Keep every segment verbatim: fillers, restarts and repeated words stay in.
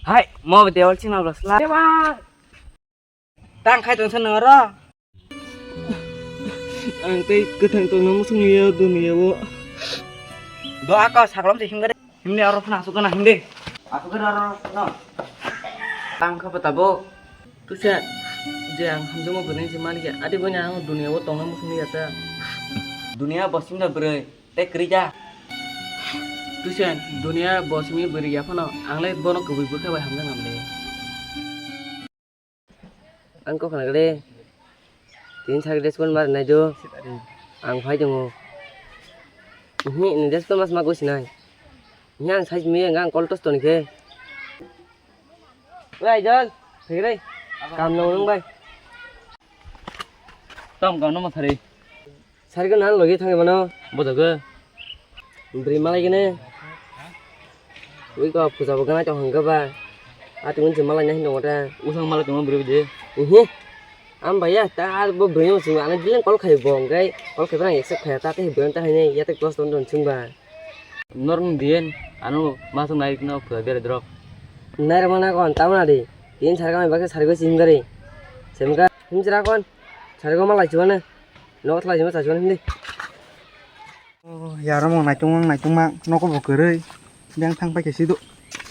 Hai, mo dewal chini bwsla. Tang khai tongsa nang oro. Ang tei kwthang tongna muchung liya dunia o. Do ako saklom se himgari. Himni oro phana asuk na himdi. Asuk na oro no. Tang kha bata bo. Tusa je ang hamjamo bwrwi se mani khe. Adi boina ang dunia o tongna muchung liya ta. Dunia bo simda bwrwi. Tei kwrwi ja. Tusen, dunia bo simi bwrwi ya phano, ang le bono kwbwi bwkha bai hamjak nang le. Ang kok khna kle, tin sak dress code mar nai do. Ang phai tongo. Ni dress code mas ma gwi sinai. Ni ang size mi ang kol tos toni khe. Oi Aijol, thik re. Kam nang nang bai. Tam kam no ma thari. Sarikon nan logi thangwi mano. Bojago. Bwrwi malai gene. Ui ko puja bo gana tong hangga ba. Ati ngun se malai nai hinong ta. Usang malai tong bwrwi de. Ihi. Am bhaiya ta ar bo bwrwi mo sing ana dilen call khai bo ngai. Call khai bra accept khai ta te bwrwi ta haine ya te close ton don sing ba. Nor nung dien anu masuk nai no pura bere drop. Nai ramana kon tamna di. Tin sarikon ba ke sarikon sing gari. Semka himjra kon. Sarikon malai chibana. Nogo thalai jima chachimani hindi. O yar mo naitung mang naitung mang nogo bo kwrwi. Beng thang pai khe sido.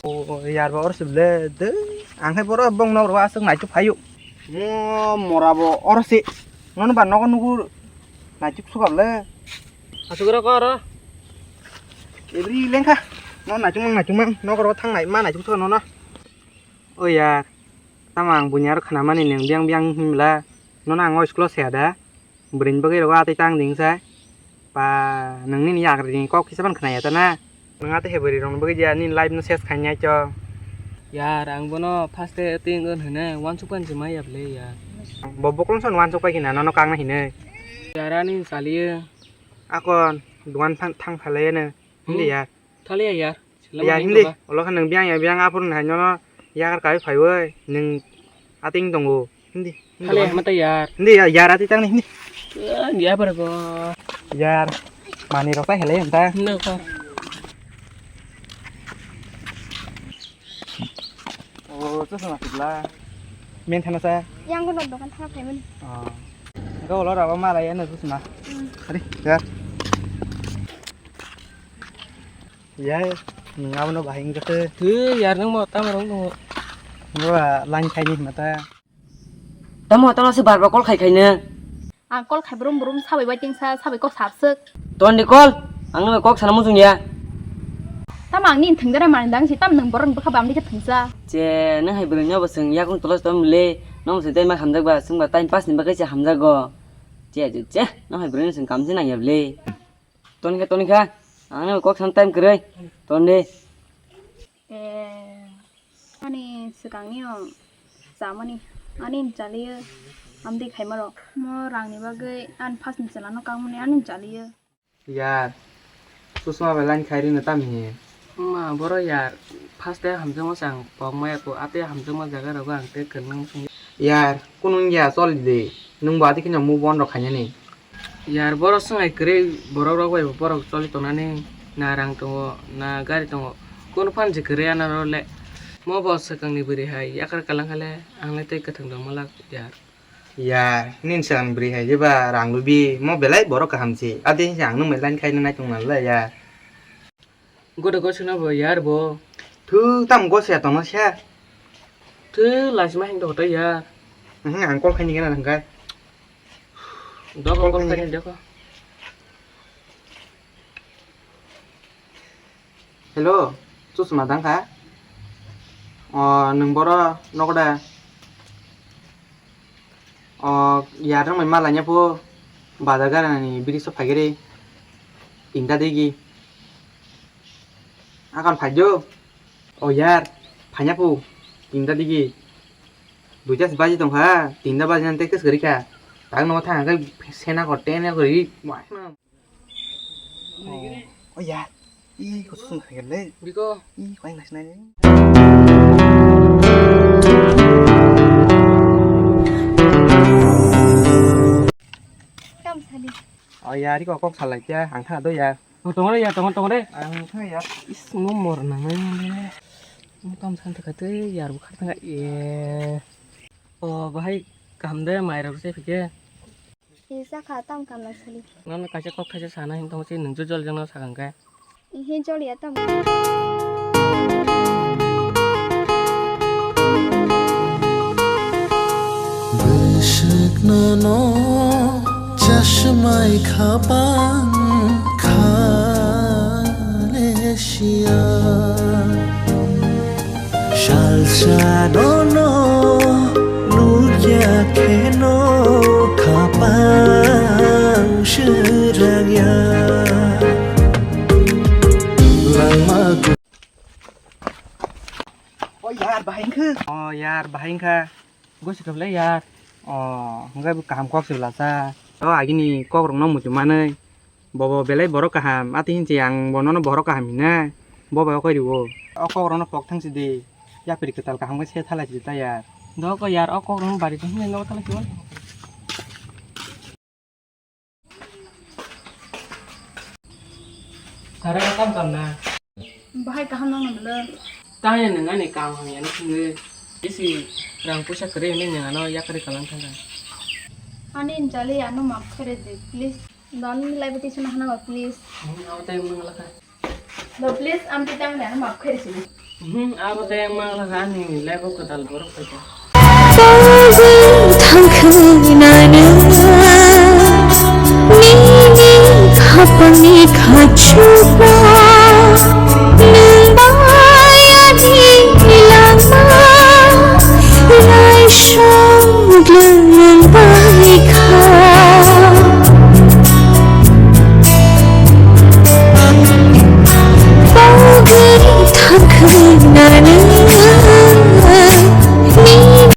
O yar ba oro sibole de. Ang khai boro bong nog ro aswk naituk phaio. Mo mora bo oro si. Nono ba nogo nugu naituk sukab le. Aswk ro ko oro. Ebri lengkha. No naituk mang naituk mang nogo ro thang nai ma naituk sukab nono. O yar. Tamo ang buini aro khna mani nwng biyang biyang himla. Nono ang o school o saya da. Bwrwini bagwi rogo atwi tang ding sai. Ba nwng nini yakarni kok kisa phano khna ya ta na. Nwng atwi hai bwrwi rokni bagwi dia nini life no ses khainai to. Yar ang bono first day atwi wng hwnwi uansuk phano se ma ya bwle yar. Bo bokolong son uansuk pai khina nono kang na hinwi. Yar ani chaliyo. Akon duan thang thang phalai ano. Hindi yar. Thaliya yar. Yar hindi. Olo khe nwng biyang ya biyang aphuru nai nono yakar kai phaiwi nwng ating tongo. Hindi. Thaliya hama ta yar. Hindi ya yar ati tang hindi. Dia bar go. Yar. Mani rok ta hele enta. Hindi ko. O to sama sibla. Men thana sa. Yang ko dokan thana phaimani. Oh. Go lo ra ba malai ano to sama. Hari yar. Ya, nwng abono bahai wngkha khe. Twi, yar nwng bo tamo rwng tongo. Nwng ba line khaini hwnba ta. Tamo tamo se bar bar call khai khai nwng. Ang call khai brum brum sabai bai tingsa, sabai kok sapswk. Ton di call, ang nwng kok sana muchung ya. Tamo ang nini thwngjarai mani dang si, tam nwng borok bwkha bamdi khe thwngsa. Che, nwng hai bwrwi no bo chwng yakung tolos tom le, no bo chwng tei ma hamjak ba, chwng ba time pass ni bagwi se hamjago. Che, che, che, no hai bwrwi no chwng kam se nang ya le. Tonikha, tonikha. Ang no kok san time kwrwi. Ton de. Eh, ani swkangni o chamani. Ani chaliyo. Amdi khaima rok. Mo rangni bagwi ani first ni chalano kangmani ani chaliyo. Yar. Susma bai line khairi no tam hi. Ma, boro yar, first day hamjakma se ang pok maya ko, ate hamjakma jaga rogo ang tei kwrwng wngya. Yar, kunu wngya choli de, nwng bo ati kheno move on rok khainani. Yar, boro swngai kwrwi borok rok bai bo borok choli tongnani, na rang tongo, na gari tongo, kunu phan se kwrwi anaro le. Mo bo swkangni bwrwi hai yakar kalang kha le, ang le tei kwthang tong malak yar. Yar, nini swkang bwrwi hai jeba rang lubi, mo belai borok kaham se. Adi se ang nwng bai line khaina naitung nalai ya. Goda gosana bo yar bo. Thu tam gosya tongma se. Thu lachima hing to hoto yar. Mhm, ang call khaini gana nang kai. Dok call khaini dok. Hello, Susma dang kha? O, nwng boro nogo da? O, yar nwng bai ma laina pho, bazar gana ni biri so phai gari, tinta digi. Akan phai jo? O yar, phaina pho, tinta digi. Duita se baji tong kha, tinta baji nang tek tes gari kha. Tang no thang kha, sena ko, tena ko ri. Oh, oh ya. Ih, kok sung kagel le. Biko. Ih, kok yang nasi nai. Kam sadi. Oh ya, ri kok kok salai ya, ang thang do ya. Oh, tong re ya, tong, tong re. Ang thang ya. Is, mo mor na mai. Tam san thaka tei yar bukhar thanga e. O bahai, kaham de, mai rok se phike. Isa kha tam kam na sali. Nono kaisa kok thaisa sana hin tong se nung jol jol no sakang khe. Ihe jol ya tam. Bwswk nono chashmai khapang khale sia. Salsa nono nukya kheno khapang srangya. Langma ku- O yar, bahai wngkha. O yar, bahai wngkha. Gosi khablai yar. O, hwnkhe bo kaham kok se bwlasa. O agini kokrokno muchung manwi. Bobo belai borok kaham, ati hinsi ang bo nono borok kaham hinai. Bo bai okoi riwo. O kokrokno pok thang sidi. Yapri kwtal kaham khe se thalai sidi ta yar. Doko yar, o kokrokno bari tong hinai nogo thalai sidi. Sara kam kam na. Bahai kaham nang nang le. Tanya nang ani kam ham ya nang le. Isi rang puisa kere ini nang ano ya kere kalang thang. Ani jali ano map kere de, please. Don lai beti suna hana ba, please. Hmm, awate mang laka. Ba, please, am ti tang le ano map kere sini. Hmm, awate mang laka ani lebo kadal borok kaja. Pagi thangkhwna nini khapangni khachupa